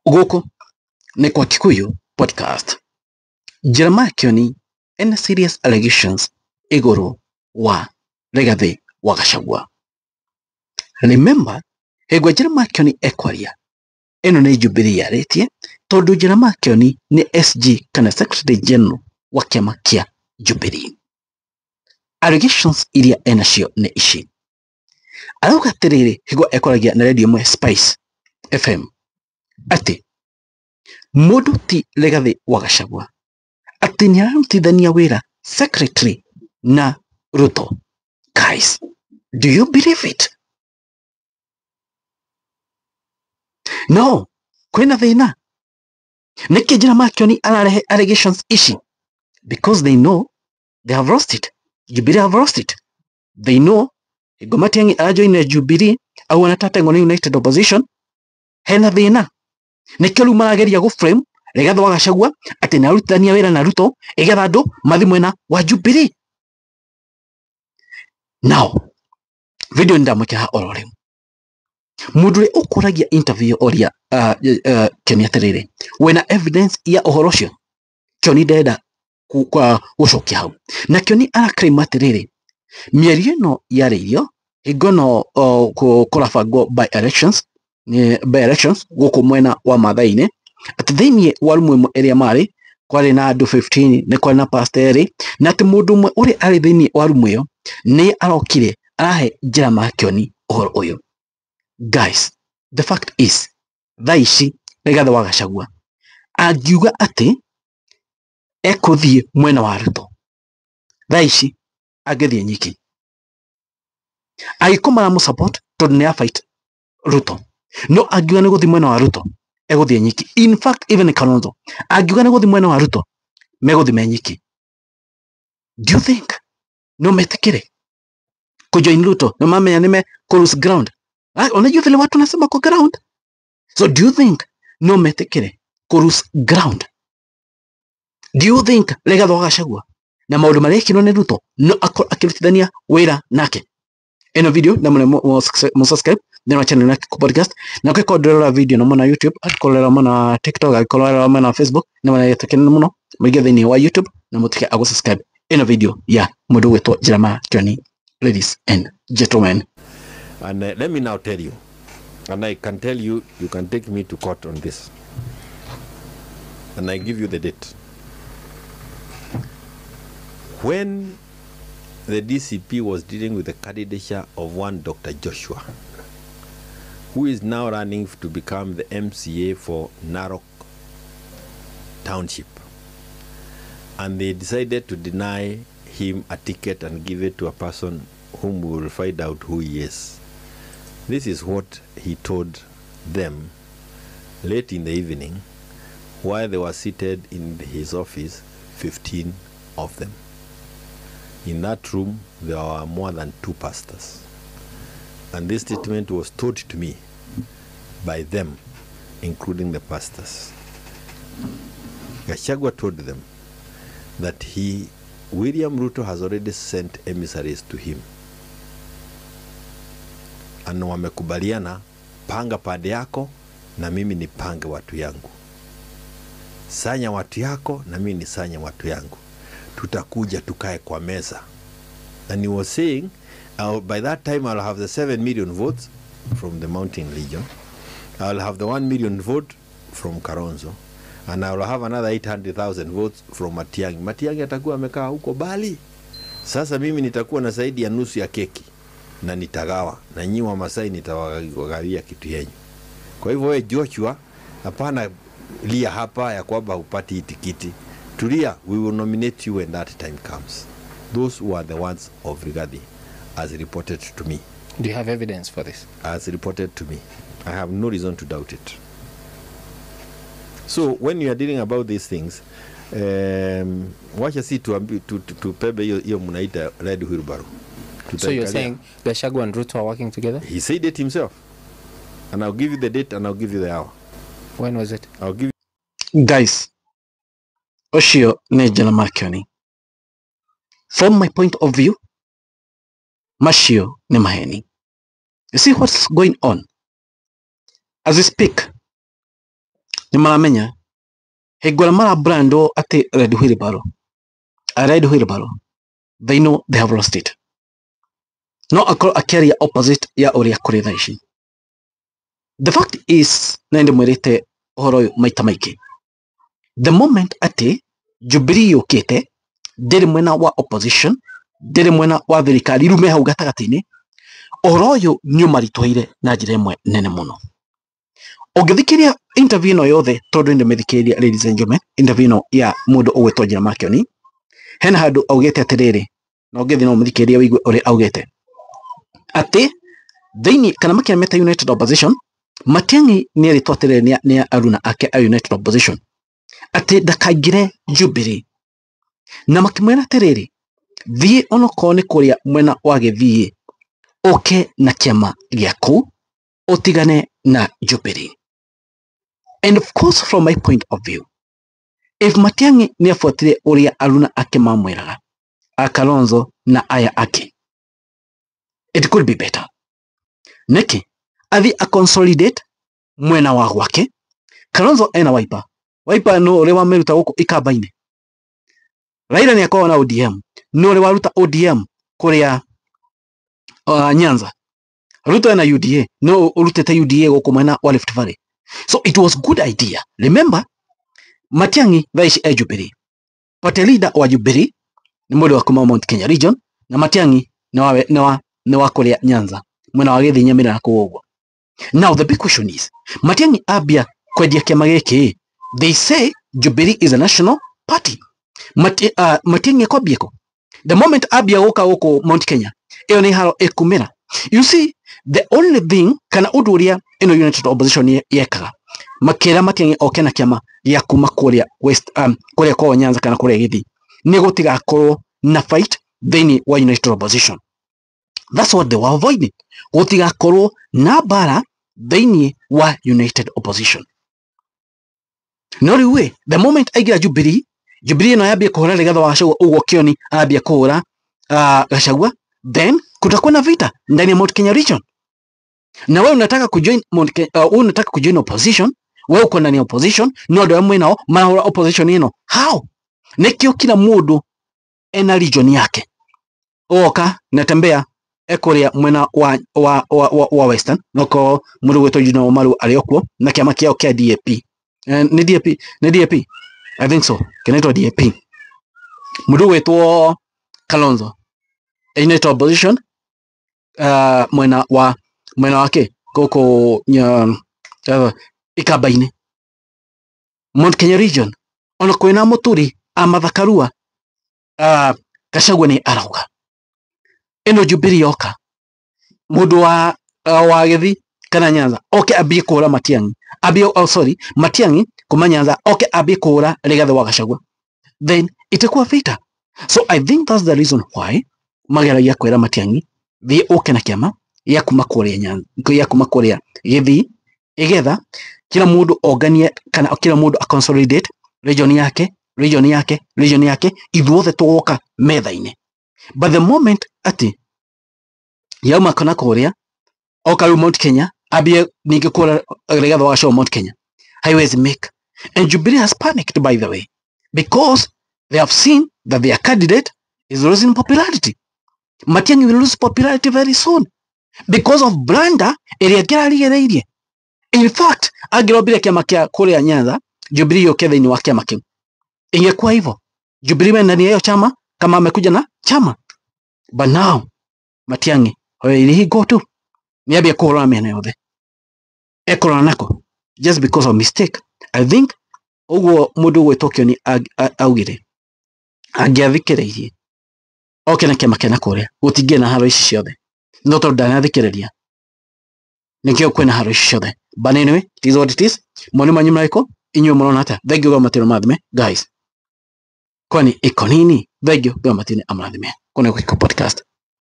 Gũkũ nĩ kwa Kikuyu Podcast. Jeremiah Kioni ena serious allegations igũrũ wa Rigathi wa Gachagua. Remember, hingo Jeremiah Kioni ekwaria ĩno nĩ Jubilee yarĩtie tondũ Jeremiah Kioni nĩ SG kana Secretary General wa kĩama kĩa Jubilee. Allegations iria enacio nĩ ici. Arauga atĩrĩrĩ hingo ekwaragia na radio ĩmwe Spice FM atĩ mũndũ ti Rigathi wa Gachagua atĩ nĩ ararutithania wĩra secretary na Ruto. Guys, do you believe it? No, kwĩna thĩna. Nĩkĩ Jeremiah Kioni ararehe allegations ici? Because they know they have lost it. Jubilee have lost it. They know hingo Matiang'i arajoinire Jubilee au anatatengwo nĩ United Opposition, hena thĩna. Nĩkĩo rĩu marageria gũ frame Rigathi wa Gachagua atĩ nĩ ararutithania wĩra na Ruto ĩgetha andũ mathi mwena wa Jubilee. Now, video nĩ oro rĩu. Mũndũ ũrĩa ũkũragia interview oria Kioni atĩrĩrĩ, wĩna evidence ya ũhoro ũcio? Kioni ndenda gũcokia hau. Na Kioni araclaim atĩrĩrĩ, mĩario ĩno yarĩirio hingo ĩno kũrabangwo by elections, by elections gũkũ mwena wa Maathai-inĩ, atĩ thĩinĩ wa rumu ĩmwe ĩrĩa marĩ kwarĩ na andũ 15, nĩ kwarĩ na pastor erĩ, na atĩ mũndũ ũmwe ũrĩa arĩ thĩinĩ wa rumu ĩyo nĩ arokire arahe Jeremiah Kioni ũhoro ũyũ. Guys, the fact is, thaa ici Rigathi wa Gachagua angiuga atĩ ekũthiĩ mwena wa Ruto, thaa ici angĩthiĩ nyiki. Angĩkorwo maramũ support tondũ nĩ fight Ruto, no angiuga nĩ gũthiĩ mwena wa Ruto egũthiĩ nyiki. In fact, even Kalonzo angiuga nĩ gũthiĩ mwena wa Ruto megũthiĩ me nyiki. Do you think no metĩkĩre kujoin Ruto? No mamenya nĩ me lose ground. Unajua vile watu nasema kwa ground. So do you think no metĩkĩre ku lose ground? Do you think Rigathi wa Gachagua na maũndũ marĩa ekirwo nĩ Ruto no akorwo akĩrutithania wĩra nake? Ĩno video na mũne mu subscribe thĩinĩ wa channel ya Kikuyu Podcast, na ũngĩkorwo ndũrerora video no mwena YouTube, angĩkorwo ũrerora mwena TikTok, angĩkorwo ũrerora mwena Facebook, nĩ mwena gĩtũkene mũno mũingĩ thĩinĩ wa YouTube na mũtuĩke a gũ-subscribe ĩno video ya mũndũ ũgwĩtwo Jeremiah Kioni. Ladies and gentlemen. And let me now tell you, and I can tell you, you can take me to court on this. And I give you the date. When the DCP was dealing with the candidature of one Dr. Joshua, who is now running to become the MCA for Narok Township, and they decided to deny him a ticket and give it to a person whom we will find out who he is. This is what he told them late in the evening while they were seated in his office, 15 of them. In that room, there were more than 2 pastors. And this statement was told to me by them, including the pastors. Gachagua told them that William Ruto has already sent emissaries to him. And wamekubaliana, panga pande yako na mimi nipange watu yangu. Sanya watu yako na mimi nisanye watu yangu. Tutakuja tukae kwa meza. And he was saying, by that time I'll have the 7 million votes from the Mountain Region. I'll have the 1 million vote from Kalonzo. And I'll have another 800,000 votes from Matiang'i. Matiang'i atakuwa amekaa huko Bali. Sasa mimi nitakuwa na zaidi ya nusu ya keki. Na nitagawa. Na nyinyi wa Masai nitawagawia kitu yenyu. Kwa hivyo wewe Joshua, hapana lia hapa ya kwamba hupati tikiti. Tulia, we will nominate you when that time comes. Those were the words of Rigathi as reported to me. Do you have evidence for this? As reported to me. I have no reason to doubt it. So when you are dealing about these things, wacha si tupebe hiyo mnaita red wheelbarrow. So you're saying Gachagua and Ruto are working together? He said it himself. And I'll give you the date and I'll give you the hour. When was it? I'll give you. Guys, ũcio nĩ Jeremiah Kioni. From my point of view, macio nĩ maheni. You see what's going on? As we speak, Nĩ maramenya hingo ĩrĩa marabrandwo atĩ red wheelbarrow, a red wheelbarrow, they know they have lost it. No akorwo akĩaria opposite ya ũrĩa kũrĩ thaa ici. The fact is, na ndĩmwĩrĩte ũhoro ũyũ maita maingĩ, the moment atĩ Jubilee yũkĩte ndĩrĩ mwena wa opposition, ndĩrĩ mwena wa thirikari, rĩu me hau gatagatĩ-inĩ, ũhoro ũyũ nĩ ũmaritũhĩire na njĩra ĩmwe nene mũno. Ũngĩthikĩrĩria interview ĩno yothe, tondũ nĩndĩmĩthikĩrĩria, ladies and gentlemen, interview ĩno ya mũndũ ũgwĩtwo Jeremiah Kioni, hena handũ augĩte atĩrĩrĩ, na ũngĩthiĩ no ũmĩthikĩrĩrie ũigue ũrĩa augĩte, atĩ thĩinĩ kana makĩria meta United Opposition, Matiang'i nĩ erĩtwo atĩrĩrĩ nĩ aruna ake a United Opposition atĩ ndakaingĩre Jubilee, na makĩmwĩra atĩrĩrĩ, thiĩ onokorwo nĩ kũrĩa mwena wa Gĩthiĩ, ũke na kĩama gĩaku ũtigane na Jubilee. And of course, from my point of view, if Matiang'i nĩ abuatire ũrĩa aruna ake mamwĩraga, a Kalonzo na aya ake, it could be better. Nĩkĩ? Athiĩ a consolidate mwena wa gwake. Kalonzo ena Wiper. Wiper no ũrĩa wamĩruta gũkũ ikamba-inĩ. Raila nĩ akoragwo na ODM. No ũrĩa waruta ODM kũrĩa Nyanza. Ruto ena UDA. No ũrutĩte UDA gũkũ mwena wa Rift Valley. So it was good idea. Remember, Matiang'i thaa ici e Jubilee. Party leader wa Jubilee nĩ mũndũ wa kuma Mount Kenya region, na Matiang'i nĩ wa kũrĩa Nyanza, mwena wa Gĩthii, Nyamira na kũu ũguo. Now the big question is, Matiang'i ambia kwendia kĩama gĩkĩ, they say Jubilee is a national party. Matiang'i ekwambia kũ? The moment ambia gũka gũkũ Mount Kenya, ĩyo nĩ haro ĩkumĩra. You see, the only thing kana ũndũ ũrĩa ĩno United Opposition yekaga, makĩra Matiang'i oke na kĩama gĩa kuma kũrĩa West, kũrĩa kwao Nyanza kana kũrĩa Gĩthii, nĩ gũtigakorwo na fight thĩinĩ wa United Opposition. That's what they were avoiding. Gũtigakorwo na mbara thĩinĩ wa United Opposition. No rĩu ĩ, the moment aingĩra Jubilee, Jubilee ĩno yambie kũhũra Rigathĩ wa Gachagua ũguo Kioni ambia kũhũra Gachagua, then kutakuwa na vita ndani ya Mount Kenya region. Na wewe unataka kujoin Mount Kenya, wewe unataka kujoin opposition, wewe uko ndani ya opposition, no andũ amwe nao marahũra opposition ĩno. How? Nĩkĩo kila mũndũ ena region yake. Oka natembea ekũrĩa mwena wa Western, noko mũndũ gwĩtwo Junior Omaru arĩ o kuo na kĩama kĩao kĩa DAP. Nĩ DAP, nĩ DAP, I think so, kĩnaitwo DAP. Mũndũ gwĩtwo Kalonzo United Opposition, mwena wake gũkũ Ikamba-inĩ, Mount Kenya region, ona kwĩna Mũturi a Martha Karua, Gachagua nĩ arauga ĩno Jubilee yoka, mũndũ wa Gĩthii kana Nyanza oke ambie kũhũra Matiang'i, ambie, oh sorry, Matiang'i kuma Nyanza oke ambie kũhũra Rigathĩ wa Gachagua, then itakuwa vita. So I think that's the reason why mageragia kwĩra Matiang'i thiĩ ũke na kĩama gĩa kuma kũrĩa Nyanza, gĩa kuma kũrĩa Gĩthii, igetha kila mũndũ onganie kana kila mũndũ a consolidate region yake, region yake, region yake, ithuothe tũgoka metha-inĩ. But the moment ati yauma kana kũrĩa oka rĩu Mount Kenya ambie ningĩ kũra Rigathĩ wa Gachagua Mount Kenya, haiwezi make. And Jubilee has panicked, by the way, because they have seen that their candidate is losing popularity. Matiang'i will lose popularity very soon because of blunder ĩrĩa ĩngĩrarigĩrĩirie. In fact, angĩrombire kĩama kĩa kũrĩa Nyanza, Jubilee yũke thĩinĩ wa kĩama kĩu, ingekuwa hivyo Jubilee iwe ndani ya hiyo chama kama amekuja na chama. But now Matiang'i, where did he go to? Nĩambia kũhũrana mĩena yothe, ekũrana nako just because of mistake. I think ũguo mũndũ ũgwĩtwo Kioni augire, angĩathikĩrĩirie oke na kĩama kĩa na kũrĩa, gũtingĩrĩ na haro ici ciothe, no tondũ ndanathikĩrĩria nĩkĩo kwĩna haro ici ciothe. But anyway, it is what it is. Moni manyu marĩkũ? Inyuĩ mũrona atĩa? Thank you Matino mathime guys, kwani iko nini? Thank you Matino amrathime. Kune Gĩko Podcast.